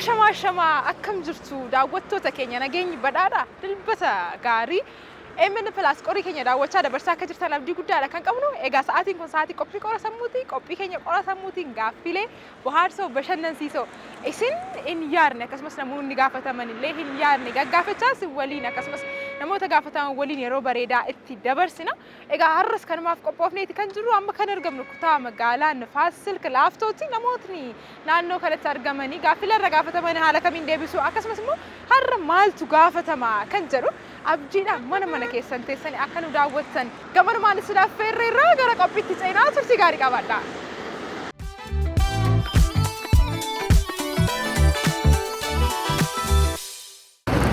Ashamaa ashamaa, akkam jirtu daawwattoota keenya? Nageenyi badhaadha. Dilbata gaarii. AMN Plus qorii keenya daawwachaa dabarsaa akka jirtan abdii guddaadha kan qabnu. Egaa sa'aatiin kun sa'aatii qophii qora sammuuti. Qophii keenya qora sammuutiin gaaffilee bohaarsoo, bashannansiisoo isin hin yaadne, akkasumas namoonni gaafataman illee hin yaadne gaggaafachaa isin waliin, akkasumas namoota gaafataman waliin yeroo bareedaa itti dabarsina. Egaa har'as kanumaaf qophoofneeti kan jirru. Amma kan argamnu kutaa magaalaa Nifaas Silk Laaftootti. Namootni naannoo kanatti argamanii gaaffilee irra gaafataman haala kamiin deebisu, akkasumas immoo har'a maaltu gaafatama kan jedhu abdiidhaan mana mana keessan teessanii akka nu daawwattan gamanumaan isin affeerreerra. Gara qophiitti ceenaa, turtii gaarii qabaadhaa.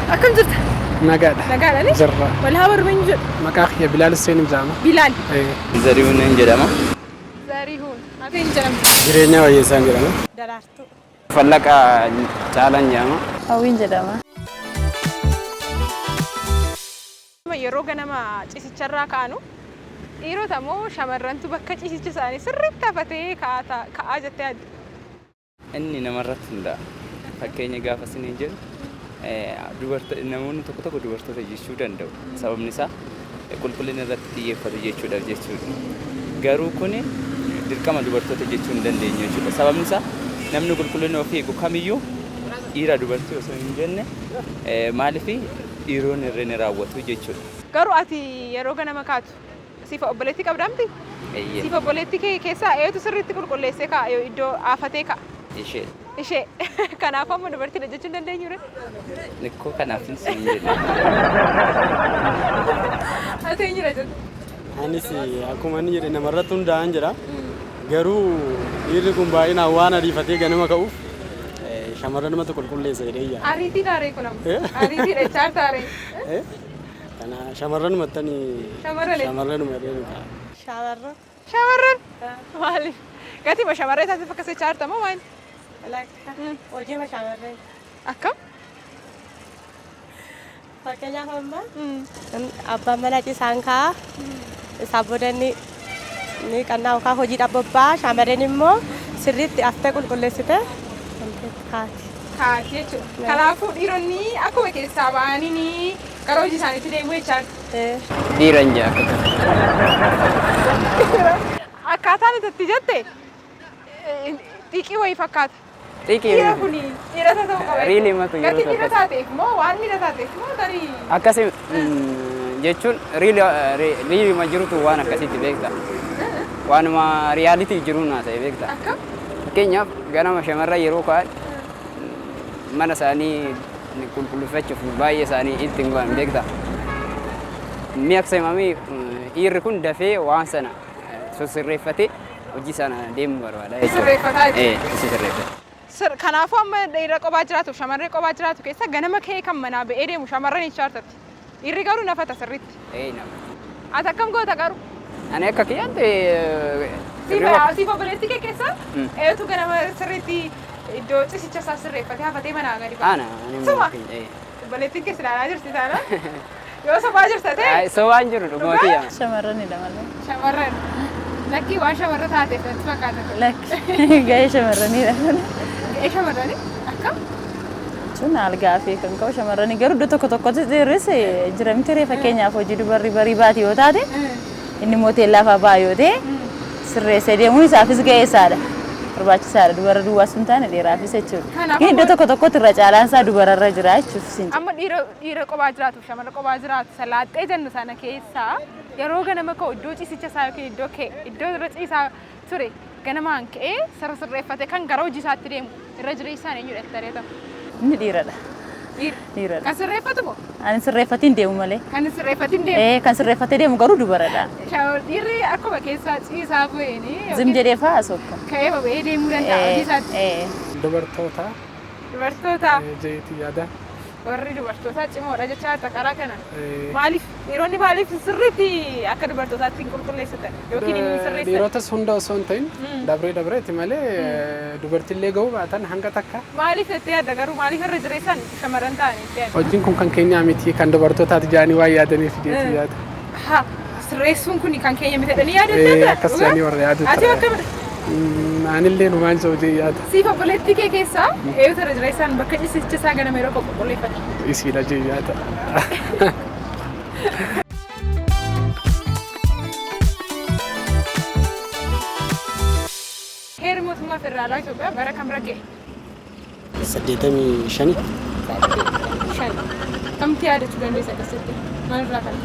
Akkam jirta? Nagaadha. Nagaadha ni? Jirra. Wal haa barru, eenyu jedhu? Maqaa kiyya Bilaal Hussein jedhama. Bilaal. Zarihuun jedhama. Zarihuun. Ati eenyu jedhamta? Jireenya Wayyeessaan jedhama. Daraartuu. Fallaqaa Caalaan jedhama. Hawwiin jedhama. Yeroo ganama ciisicharraa kaanu dhiirota moo shamarrantu bakka ciisicha isaanii sirriitti hafatee ka'aa jettee yaadda? Inni namarratti hundaa'a. Fakkeenya gaafa isin jedhu, namoonni tokko tokko dubartoota jechuu danda'u. Sababni isaa qulqullina irratti xiyyeeffatu jechuudhaaf jechuudha. Garuu kuni dirqama dubartoota jechuu hin dandeenyu jechuudha. Sababni isaa namni qulqullina ofii eegu kamiyyuu dhiira dubartii osoo hin jenne, maaliif dhiironni irra ni raawwatu jechuudha. Garuu ati yeroo ganama kaatu siif obboleettii qabdaa miti? Eeyyee. Siif obboleettii kee keessaa eenyutu sirriitti qulqulleessee ka'a, iddoo afatee ka'a? Ishee. Ishee. Kanaaf amma dubartiidha jechuu hin dandeenyu ree? Nikkoo kanaaf hin siin jedhe. Ati eenyudha jettu? Anis akkuma inni jedhe namarratti hundaa'an jedha. Garuu dhiirri kun baay'inaan waan ariifatee ganama ka'uuf shamarranumatu qulqulleessa jedhee yaada. Ariitii taaree kun amma. Ariitiidha jechaa taaree. Kana shamarranumattani. Shamarrani? Shamarranuma jedhee ta'a. Shamarran. Shamarran. Maaliif? Gatii shamarree taatee akkas jechaa jirta moo maali? Hojii shamarree. Akkam? Fakkeenyaaf amma abbaan manaa ciisaan kaa'a. Isaa booda inni ni qannaa yookaan hojiidhaaf bobba'a. Shamarreen immoo sirriitti aftee qulqulleessite kaati. Kaati jechuudha. Kanaafuu dhiironni akkuma keessaa ba'anii gara hojii isaaniitti deemuu jechaa jirtu. Dhiiran jaa akka kana. Akkaataan itti jette xiiqii wayii fakkaata. Xiiqii Dhiira kuni dhiirota ta'uu qaba. Really matu yeroo Gatii dhiira tokko. taateef moo waan dhiira taateef moo tarii? Akkasi jechuun really ma jirutu waan akkasitti beekta. Waanuma reality jiru naa ta'e beekta. Akkam? Fakkeenyaaf ganama shamarran yeroo ka'an mana isaanii qulqulleeffachuuf baay'ee isaanii itti hin go'an beekta. Mi'a dhiirri kun dafee waan sana sirreeffatee hojii sana deemuu barbaada jechuudha. Sirreeffataa jechuudha. Ee, sirreeffata. Kanaafuu amma dhiira kophaa jiraatuuf shamarree kophaa jiraatu keessa ganama ka'ee kan manaa ba'ee deemu shamarran hin chaartatti. Dhiirri garuu nafata sirriitti. Ee, nama. Ati akkam goota garuu? Ani akka kiyyaatti Siif obboleettii kee keessa eenyutu ganama sirriitti iddoo ciisicha isaa sirreeffatee hafatee manaa gadi ba'a? Ana. Ani. Suma? Ee. Obboleettiin kee ilaalaa jirti taana. Yoo sobaa jirta ta'e. Sobaan jiru dhuguma kiyya. Shamarranidha malee. Shamarran. Lakkii, waan shamarra taateef natti fakkaata kun. Lakki, gahee shamarranidha kun. Ga'ee shamarranii akkam? Jechuun algaa fi kan ka'u shamarranii, garuu iddoo tokko tokkotti dhiirris jira miti ree? Fakkeenyaaf hojii dubarri barii baati yoo taate, inni immoo teellaa fa'aa ba'a yoo ta'e, sirreessee deemuun isaafis gahee isaadha. Barbaachisaadha, dubara duwwaa sun taane dhiiraafis jechuudha. Kanaaf Iddoo tokko tokkotti irra caalaan isaa dubararra jira jechuuf sin jedha. Amma dhiira kophaa jiraatuuf shamarra kophaa jiraatu salaaxee jennu sana keessaa yeroo ganama ka'u iddoo ciisicha isaa yookiin iddoo ka'e, iddoo irra ciisaa ture ganamaan ka'ee sirra sirreeffatee kan gara hojii isaatti deemu irra jireessaan eenyudha itti areetamu? Inni dhiiradha. Dhiira. Dhiiradha. Kan sirreeffatu moo? Ani sirreeffatiin deemu malee. Kan sirreeffatiin deemu. Ee, kan sirreeffatee deemu garuu dubaradha. Dhiirri akkuma keessaa ciisaa bu'eeni Zim jedhee fa'aa sokka. ka'ee ba'ee deemuu danda'a hojii isaatti. Ee. Dubartoota. Dubartoota. Jeeti yaada. Warri dubartootaa cimoodha jechaa jirta karaa kana. Maaliif dhiironni maaliif sirriitti akka dubartootaatti hin qulqulleessatan yookiin hin sirreessan? Dhiirotas hunda osoo hin ta'in dabree dabreeti malee dubartillee ga'uu baatan hanga takka. Maaliif jettee yaadda garuu? Maaliif irra jireessaan shamarran ta'anii itti yaadda? Hojiin kun kan keenyaa miti, kan dubartootaati jedhanii waan yaadaniif jeeti yaada. Ha, sirreessuun kun kan keenya miti jedhanii yaadu Ee, adda. Akkas jedhanii warra yaadu Ati ture. akkamidha? Anillee numaan soojee yaada. Siif obboleettii kee keessaa eenyutu irra jireessaan bakka ciisicha isaa ganama yeroo qulqulleeffata? Isiidha jee yaada. Heerri mootummaa federaalaa Itoophiyaa bara kam ragga'e? 85. 5. Kamti yaadachuu dandeessa akkasitti? Maalirraa kana?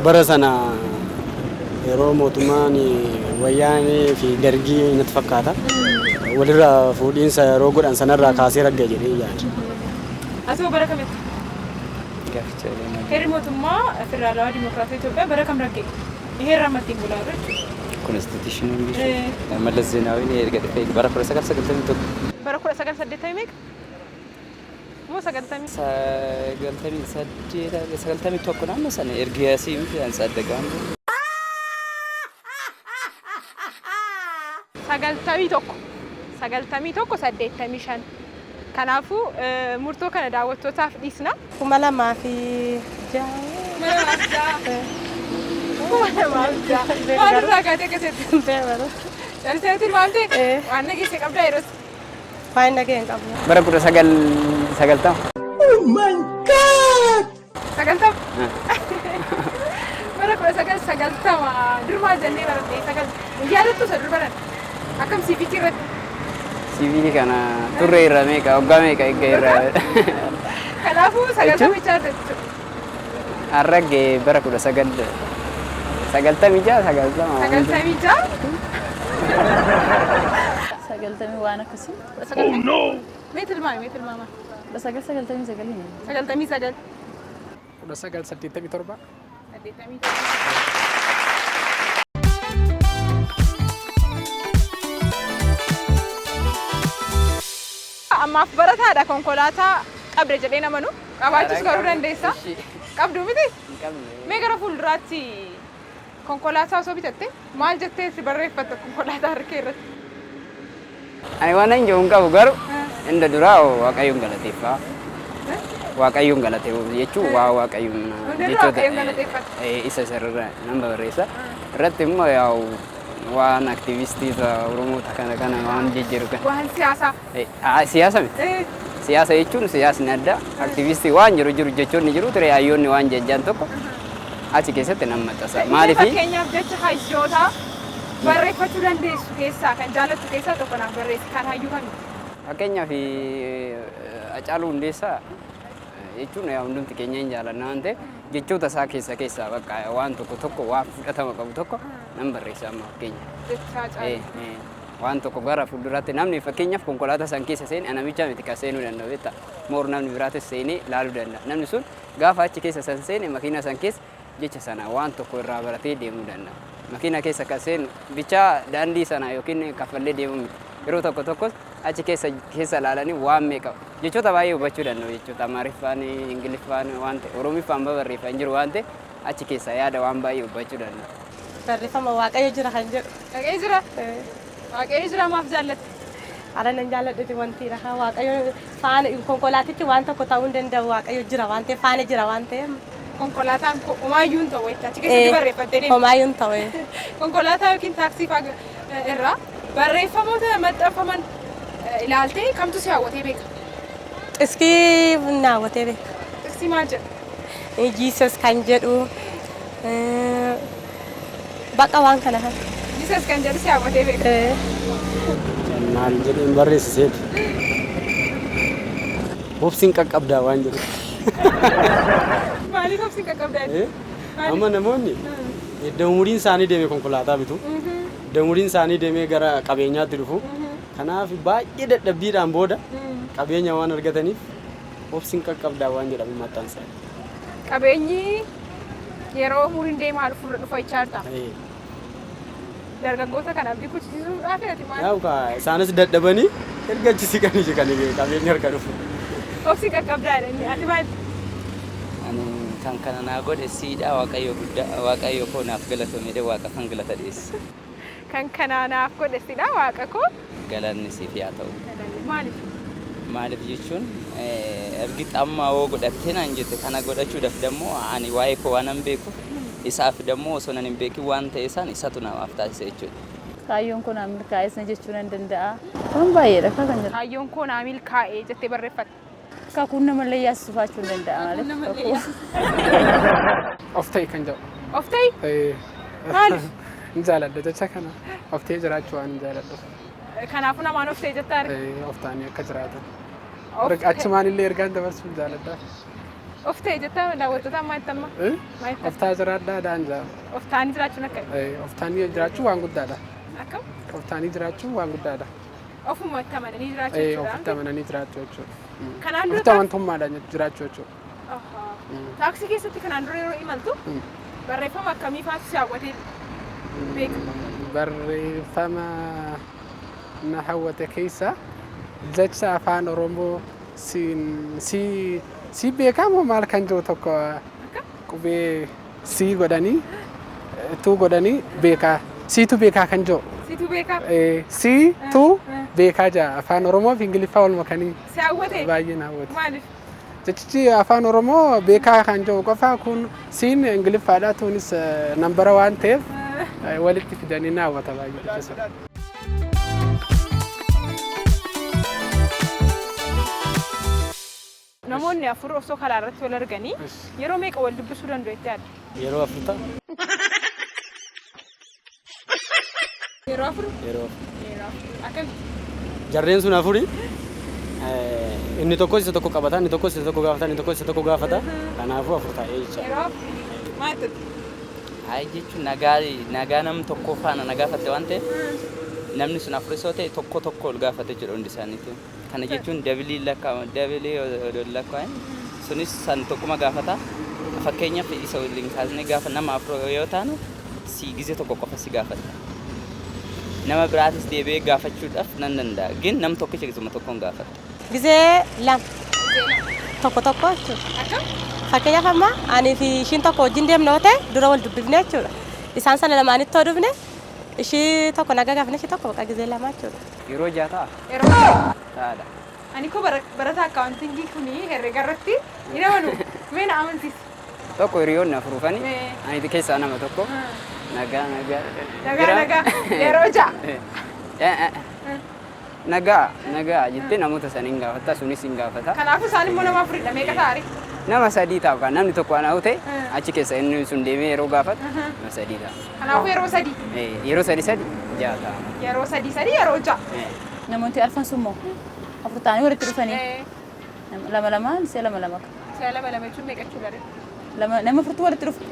Bara sana yeroo mootummaan wayyaanee fi dargii natti fakkaata. Walirraa fuudhiinsa yeroo godhan sanarraa kaasee ragga'e jedhee yaada. Atoo bara kamitti? Gaaficha illee Heerri mootummaa federaalawaa dimokiraatawaa Itoophiyaa bara kam ragga'e? Heerri amma ittiin bulaa jiru jechuudha. Constitution jechuudha. Mallas Zeenaawiin erga dhufee bara 1991. Bara 1980 meeqa? Moo 90? 98, 91 naannoo sana erga asii miti an saddaqaan. 91. 91, 85. Kanaafuu murtoo kana daawwattootaaf dhiisna. 2006. 2006. 2006. Maalirraa kaatee akkasitti? Callisee tilmaamtee? Waan nageesse qabdaa yeroo Waan nagee hin qabu. Bara 1990. 90. Bara 1990 durmaa jennee baratee sagal yaadattu isa dur baran akkam siivikii irratti? Siivikii kana turre irra meeqa waggaa meeqa eegga irra. Kanaafuu 90 jechuudha. Harragge bara 1996, 90. 96. 90 waan akkasii. Mee tilmaame, mee tilmaama. 1999 hin. 99. 1987. 87. Ammaaf barataadha, konkolaataa qabda jedhee namanu qabaachuus garuu dandeessa. Qabdu miti? Hin qabne. Mee gara fuulduraatti konkolaataa osoo bitatte maal jettee itti barreeffatta konkolaataa harka irratti? Ani waan hin jiru hin qabu, garuu inda duraa Waaqayyoon galateeffaa. Waaqayyoon galateeffa jechuun waa Waaqayyoon Hunda dura Waaqayyoon galateeffatta. Isa isarra nan barreessa. Irratti immoo yaa'u waan aktivistii Oromoota kana kana waan jijjiiru kana. Waan siyaasaa. Siyaasa miti. Siyaasa jechuun siyaasni adda. Aktivistii waan jiru jiru jechoonni jiru ture, hayyoonni waan jejjaan tokko achi keessatti nan maxxansa. Maaliif Fakkeenyaaf jecha hayyootaa barreeffachuu dandeessu keessaa kan jaallattu keessaa tokko naaf barreessi, kan hayyuu kami? Fakkeenyaaf Hacaaluu Hundeessaa jechuun yaa hundumti keenya hin jaalanna waan ta'eef, jechoota isaa keessa keessaa bakka waan tokko tokko waan fudhatama qabu tokko nan barreessa amma fakkeenya. Jecha Hacaaluu. Waan tokko gara fuulduraatti namni fakkeenyaaf konkolaataa san keessa seene namicha miti kan seenuu danda'u beektaa. Moor namni biraatis seenee laaluu danda'a. Namni sun gaafa achi keessa san seene makiina san keessa jecha sana waan tokko irraa baratee deemuu danda'a. Makiina keessa kan seenu bichaa daandii sana yookiin kaffallee deemuu miti. Yeroo tokko tokkos achi keessa keessa ilaalanii waan meeqa jechoota baay'ee hubachuu danda'u, jechoota Amaariffaan, Ingiliffaan waan ta'e, Oromiffaan babarreeffan jiru waan ta'e, achi keessa yaada waan baay'ee hubachuu danda'u. Barreeffama Waaqayyo jira kan jedhu. Waaqayyo jira. Waaqayyo jira maaf jaallatte? Ara nan jaalladhuti wanti dha. Waaqayyo faana konkolaatichi waan tokko ta'uu hin danda'u, Waaqayyo jira waan ta'eef, faana jira waan ta'eef. Konkolaataan homaayyuu hin ta'u jecha achi keessatti barreeffattee deemte. Homaayyuu hin ta'u. Konkolaataa yookiin taaksii fa'aa irraa barreeffamoota maxxanfaman ilaaltee kamtu si hawwatee beeka? Xiskii na hawwatee beeka. Xiksii maal jedha? Jesus kan jedhu, baqa waan kana kana. Jesus kan jedhu si hawwatee beeka. Maal jedheen barreessiseeti. Obsiin qaqqabdaa waan jedhu. Maaliif obsiin qaqqabdaa? Amma namoonni iddoo umuriin isaanii deemee konkolaataa bitu. Iddoo umuriin isaanii deemee gara qabeenyaatti dhufu. Kanaaf baay'ee dadhabbiidhaan booda qabeenya waan argataniif obsiin qaqqabdaa waan jedhamu maxxansa. Qabeenyi yeroo umuriin deemaa dhufu dhufa jechaa jirta. Dargaggoota kana abdii kuchisiisuudhaaf ati maal? Yaa'u kaa isaanis dadhabanii erga achi siqanii kan qabeenya harka dhufu. Obsi qaqqabdaa jedhanii, ati maal? Ani kan kana naa godhe siidhaa, Waaqayyo guddaa, Waaqayyo koo naaf galatoomedhe, Waaqa kan galata dhiyeessa. Kan kana naaf godhe sidha, Waaqa koo. Galanni siif haa ta'u. Maaliif? Maaliif jechuun ergi amma hoo godhattee naan jette, kana godhachuudhaaf dammoo ani waa'ee koo waan hin beekuuf, isaaf dammoo osoo nan hin beekin waan ta'e isaan isatu namaaf taasise jechuudha. Kaayyoon koo naa milkaa'es na jechuu nan danda'a. Kun baay'eedha kan jedhu. Kaayyoon koo naa milkaa'e jettee barreeffatte. Kakuun namallee yaasifachuu hin danda'a maaliif? Namallee Of ta'e kan jedhu. Of ta'i? Maaliif? Hin jaaladha jecha kana. Of ta'e jiraachuu waan hin jaaladhu. Kanaafuu namaan of ta'e jettaa arge. Of ta'anii akka jiraatan. Of ta'e- Achumaan illee ergaan dabarsuu hin jaaladha. Of ta'e jettaa daawwattoota ammaa itti amma? Maal itti Of ta'aa jiraadhaa dhaan jaa. Of ta'anii jiraachuun akka Of ta'anii jiraachuu waan guddaadha. akkam? Of ta'anii jiraachuu waan guddaadha. Ofuma itti amananii jiraachuu jechuudha. Ofitti amananii jiraachuu jechuudha. Kanaan dura Ofitti amantummaadhaan jiraachuu jechuudha. Ahaa. Taaksii keessatti kanaan dura yeroo imaltu barreeffama akkamii faatu si hawwatee beeka? Barreeffama na hawwate keessa jecha afaan Oromoo siin si si beekamoo maal kan jiru tokko qubee si godhanii tuu godhanii beekaa siitu beekaa kan jiru. Situ beekaa? Siitu beekaa jira afaan Oromoo fi Ingiliffaa wal makanii Si hawwate? baay'ee na hawwate. Maaliif? Jechichi afaan Oromoo beekaa kan jiru qofa kun siin Ingiliffaadha tuunis nambara waan ta'eef walitti fidanii na hawwata baay'ee jechuudha. Namoonni afur osoo karaa irratti wal arganii yeroo meeqa wal dubbisuu danda'u itti yaadda? Yeroo afur ta'a. Yeroo afur? Yeroo afur. Yeroo afur. Akkamitti? Jarreen sun afuri. Inni tokko isa tokko qabata, inni tokko isa tokko gaafata, inni tokko isa tokko gaafata. Kanaafuu afur ta'ee jecha. Yeroo afur. Maal ta'e? Hayi jechuun nagaa nagaa nam tokko faana na gaafatte waan ta'eef namni sun afuris yoo ta'e tokko tokko ol gaafate jedhu hundi isaaniitu. Kana jechuun dabilii lakkaa'ama dabilii ol lakkaa'an sunis san tokkuma gaafata. Fakkeenyaaf isa waliin kaasnee gaafa nama afur yoo taanu si gize tokko qofa si gaafata. Nama biraatis deebi'ee gaafachuudhaaf nan danda'a. Gin nam tokkicha gizuma tokkoon gaafata. Gizee lama tokko tokko jechuudha. Akkam? Fakkeenyaaf amma ani fi ishiin tokko wajjin deemna yoo ta'e dura wal dubbifne jechuudha. Isaan sana lamaanitti yoo dhufne ishii tokko nagaa gaafne ishii tokko baqa gizee lama jechuudha. Yeroo ja'a ta'a. Yeroo Ta'aadha. Ani koo barataa accountingii kuni herrega irratti hin amanu. Mee na amansiisi. Tokko hiriyoonni afur dhufanii ani keessaa nama tokko nagaa nagaa. Nagaa nagaa yeroo ja'a. Nagaa nagaa jettee namoota sana hin gaafatta sunis hin gaafata. Kanaafuu isaan immoo nama afuridha meeqa ta'ari? Nama sadii ta'a kan namni tokko ana ta'e achi keessa inni sun deemee yeroo gaafatu nama sadii ta'a. Kanaafuu yeroo sadii. Yeroo sadi sadi ja'a ta'a. Yeroo sadii sadii yeroo ja'a. Namooti arfan sun moo afur ta'anii walitti dhufanii lama lamaan si'a lama lama Si'a lama lama jechuun meeqa jechuudha? lama nama afurtu walitti dhufu.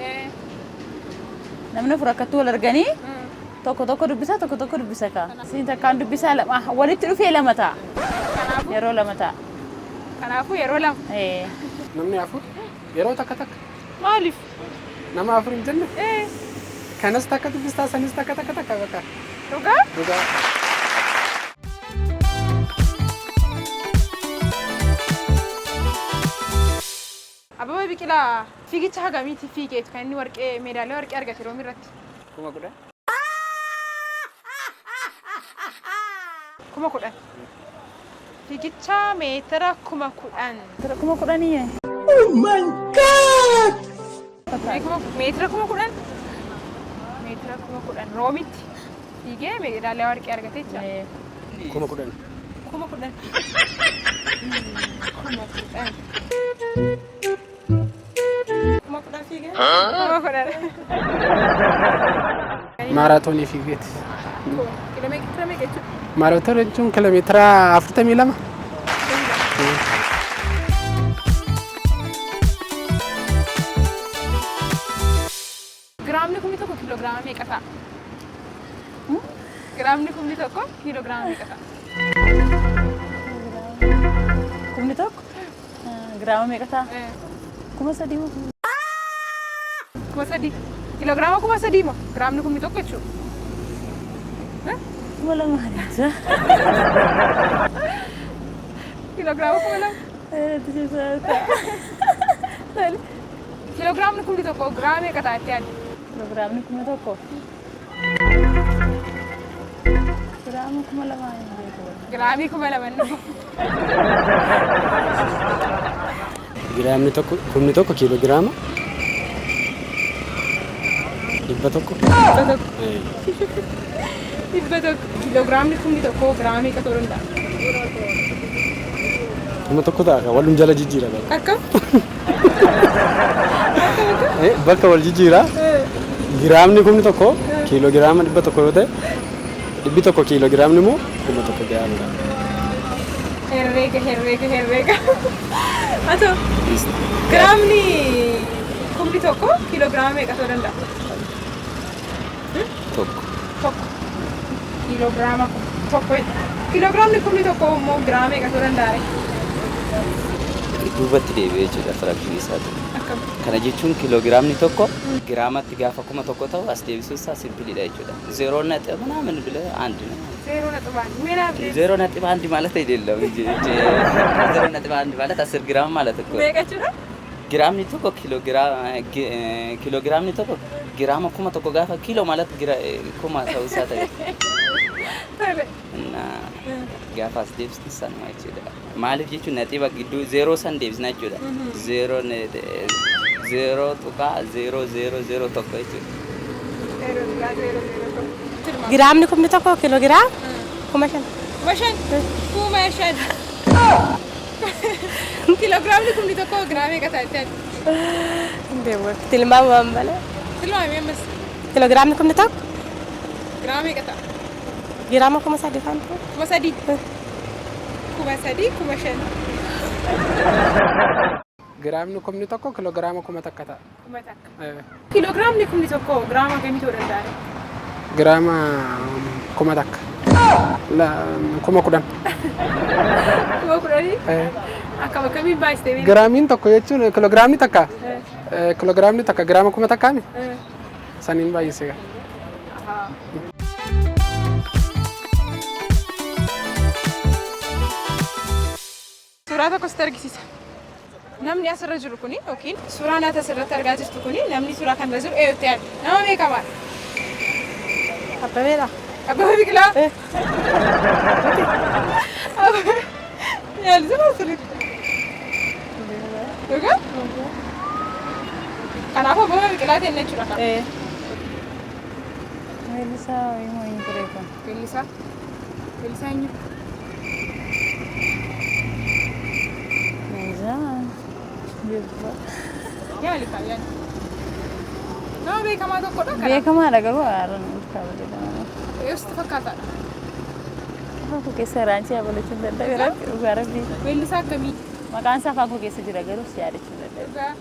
Namni afur akkatti wal arganii tokko tokko dubbisaa tokko tokko dubbisa kaa. Siin takkaan dubbisaa lama walitti dhufee lama ta'a. Yeroo lama ta'a. Kanaafuu yeroo lama. Namni afur yeroo takka takka. Maaliif? Nama afur hin jenne? Kanas takka dubbistaa sanis takka takka takka bakka. Dhugaa? Dhugaa. Abbabaa Biqilaa fiigicha hagamiitii fiigeetu kan inni warqee meedaaliyaa warqee argate Room irratti? 10,000. 10,000. Fiigicha meetira 10,000. 10,000. Oh my God! Meetira 10,000? Meetira 10,000 Roomitti fiigee meedaaliyaa warqee argate jecha. 10,000. 10,000. 10,000. 10,000 fiigee? 10,000. Maaraatoonii fiigeeti. Kiiloomeetira meeqa jechuudha? Maaraatoonii jechuun kiiloomeetira 42. Giraamni 1000 kiiloogiraama meeqa ta'a? Giraamni 1000 kiiloogiraama meeqa ta'a? 1000 giraama meeqa ta'a? 3,000 moo? 3,000. Kiiloogiraama 3,000 moo? Giraamni 1000 jechuudha. 2,000 jecha. Kiiloogiraama 2,000. Kiiloogiraamni 1000 giraama meeqa ta'a itti yaadde? Kiiloogiraamni 1000 giraama 2,000 hin beeku. Giraamii 2,000 dhufu. Giraamni tokko 1000 kiiloogiraama. 100. 100. Eh. 100. Kiiloogiraamni 1000 giraama meeqa ta'uu danda'a? 1000 ta'a walum jala jijjiira bara. Akkam? Bakka wal jijjiira. Giraamni 1000 kiiloogiraama 100 yoo ta'e 100 kiiloogiraamni immoo 1000 giraamidha. Herreega herreega herreega. Haa ta'u giraamni 1000 kiiloogiraama meeqa ta'uu danda'a? Tokko. Tokko. Kiiloogiraama tokko. Kiiloogiraamni 1000 immoo giraama meeqa ta'uu danda'a? Duubatti deebi'ee jechuudha firaakshinii isaati. Akkam? Kana jechuun kiiloogiraamni tokko giraamatti gaafa 1000 ta'u as deebisuun isaa simpiliidha jechuudha. ዜሮ ነጥብ ምናምን ብለህ አንድ ነው። 0.1 ምናምን 0.1 ማለት አይደለም እንጂ 0.1 ማለት 10 ግራም ማለት እኮ ነው። Meeqa jechuudha? Giraamni tokko kiiloogiraamni tokko giraama 1000 gaafa kiiloo ማለት kuma ta'uu isaa ta'e. Tole. እና gaafa as deebisnu sanuma jechuudha. Maaliif jechuun naxiba gidduu zeeroo san deebisna jechuudha. 0.0001 jechuudha. 0.001. Giraamni 1000 kiiloogiraama 5000. 5000. 5000. Kiiloogiraamni 1000 giraama meeqa ta'a jettee? Hin beeku. Tilmaamumaan malee. Tilmaami ammas. Kiiloogiraamni 1000 Giraama meeqa ta'a? Giraama 3000 faan ta'u. 3000. 3000 5000. Giraamni 1000 kiiloogiraama 1000 ta'a. 1000. Kiiloogiraamni 1000 giraama kamii ta'uu danda'a? Giraama 1000. 10,000. 10,000? Akkam akkamiin baay'istee beekta? Giraamiin tokko jechuun kiiloogiraamni takka kiiloogiraamni takka giraama 1000 mi? Saniin baay'isee. Suuraa tokko sitti argisiisa. Namni asirra jiru kuni yookiin suuraan ati asirratti argaa jirtu kuni namni suuraa kanarra jiru eenyutti yaadu? Nama beekamaadha. Abbabeedha. Abbabee Biqilaa. Yaalisi sirriitti. Dhugaa? Kanaafuu Abbabee Biqilaa ta'e jechuudha kan. Weellisaa wayii moo eenyu ture kun? Weellisaa. Weellisaa eenyu? Weellisaa Beeku. Yaali kaa yaali. Nama beekamaa tokkodha kanaaf. Beekamaadha garuu haara namatti kabajaadha. Eessutti fakkaataadha? Afaan koo keessa raanchii abalachuu hin danda'u dhugaa rabbii. Weellisaa akkamii? Maqaan isaa afaan koo keessa jira garuu si yaadachuu hin danda'u. Dhugaa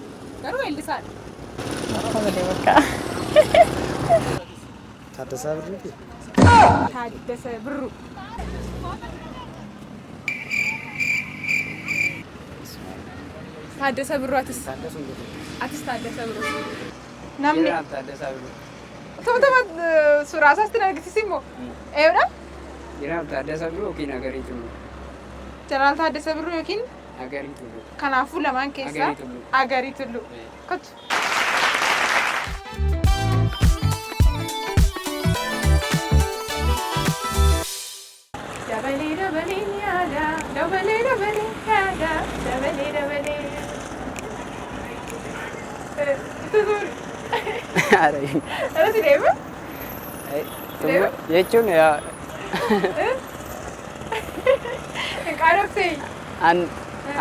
garuu weellisaadha. Kabalee bakka. Taaddasaa Birruuti. Taaddasa Birruu. Taaddasa Birruu atis. Atis Taaddasa Birruu. Namni Taaddasaa Birruu. Tuma suuraa isaas itti argisiisi immoo. Eeyyoodha? Jeneraal Taaddasaa Birruu yookiin Agarii Tulluu. Jeneraal Taaddasa Birruu yookiin Agarii Tulluu. Kanaafuu lamaan keessaa Agarii Tulluu. Agarii Tulluu. Kottu. Dabalee dabalee ni yaada, dabalee dabalee yaada, dabalee dabalee. Itti suuri. Irratti deema? Jechuun yaa Hin qaanoftee?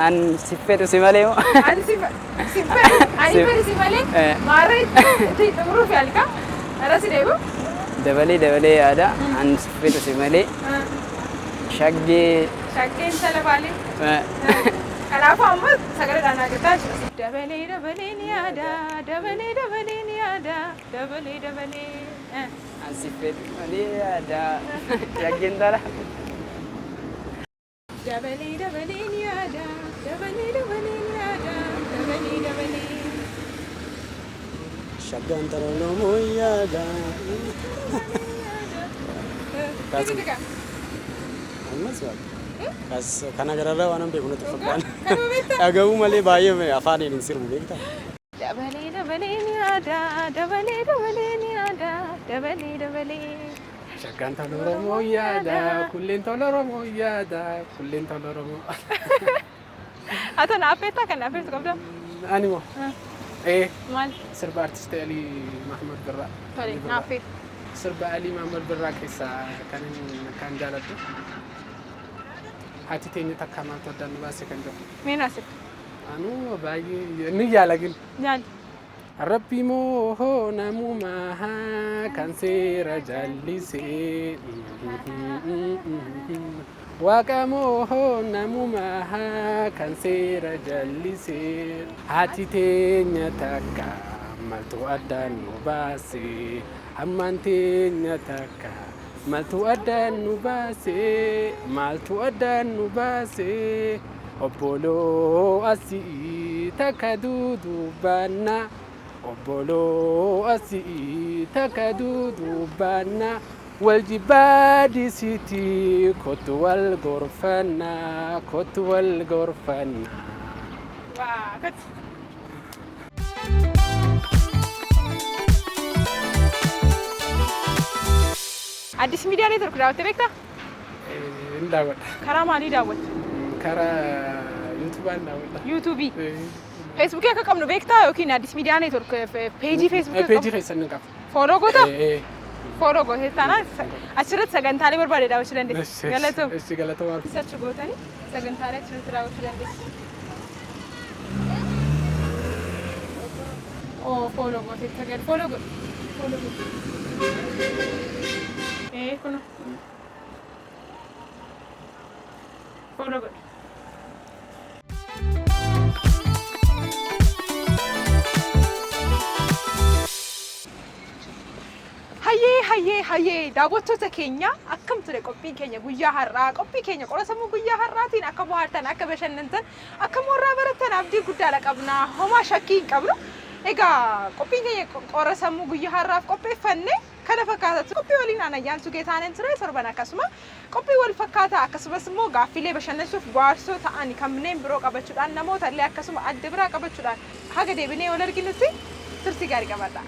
An si fedhu si malee moo? Ani si fedhu, ani fedhu si malee maarree itti xumuruuf yaalika. Irratti deema? Dabalee dabalee yaada an si fedhu si malee shaggee. Shaggeen salafaalee. Kanaafuu amma sagaleedhaan hojjetaa jira. Dabalee dabalee ni yaada, dabalee dabalee ni yaada, dabalee dabalee. An si fedhu malee yaada shaggeen tala. Dabalee dabalee ni yaada, dabalee dabalee ni yaada, dabalee dabalee. Shaggaan taraloomoo yaada. Kaasi. Ammas waaqa. Kas kana gararraa waan hin beeku natti fakkaata. Kanuma beektaa? Dhaga'uu malee baay'ee afaaniin hin sirbu beektaa? Dabalee dabalee ni yaada, dabalee dabalee ni yaada, dabalee dabalee. Shaggaan tola Oromoo yaada, kulleen tola Oromoo yaada, kulleen tola Oromoo. Haa ta'u na affeertaa kan na affeertu qabdaa? Ani moo? Ee, Maal? sirba artistii Alii Mahmud Birraa. Tole, Alii Birraa. naaf feeri. Sirba Alii Mahmud Birraa keessaa kan inni kan jaaladhu. Haati teenya takka maaltu addaan nu baase kan jedhu. Mee naa sirbi. Anuu baay'ee ni yaala gin. Yaali. Rabbi moo namumaa kan seera jallisee. Waaqa moo namumaa kan seera jallisee. Haati teenya takka maltu addaan nu baase. Hammaan teenya takka maltu addaan nu baase. Maaltu addaan nu baase. Obboloo asii takka duuduubaanna. Obboloo asii takka duuduubaanna. Wal jibbaadisiiti kottu wal gorfanna kottu wal gorfanna. Waa, kottu. Addis Miidiyaa Neetwork daawwattee beektaa? Hin daawwadha. Karaa maalii daawwatta? Karaa yuutuubaan daawwadha. Yuutuubii. Feesbuukii akka qabnu beektaa yookiin Addis Miidiyaa Neetwork peejii feesbuukii Peejii qabnu? keessan ni qaba. Follow goota? Follow gootee taanaan achirratti sagantaalee barbaade daawwachuu dandeessa. Galatoom. Eshi galatoom. Search gootanii sagantaalee achirratti daawwachuu dandeessu. Oo, follow gootee tagal follow godhi. Follow godhi. Ee, kun. Follow godhi. Hayyee, hayyee, hayyee, daawwattoota keenya, akkam ture qophiin keenya guyyaa har'aa? Qophii keenya qora sammuu guyyaa har'aatiin akka bohaartan, akka bashannantan, akka mooraa barattan abdii guddaadha qabna, homaa shakkii hin qabnu. Egaa qophiin keenya qora sammuu guyyaa har'aaf qopheeffanne kana fakkaatatu. Qophii waliin aan Ayyaantu Geetaanen ture. Torban akkasuma qophii wal fakkaataa, akkasumas immoo gaaffiilee bashannansuuf bohaarsoo ta'an kanneen biroo qabachuudhaan, namoota illee akkasuma adda biraa qabachuudhaan haga deebinee wal arginutti turtii gaarii qabaadha.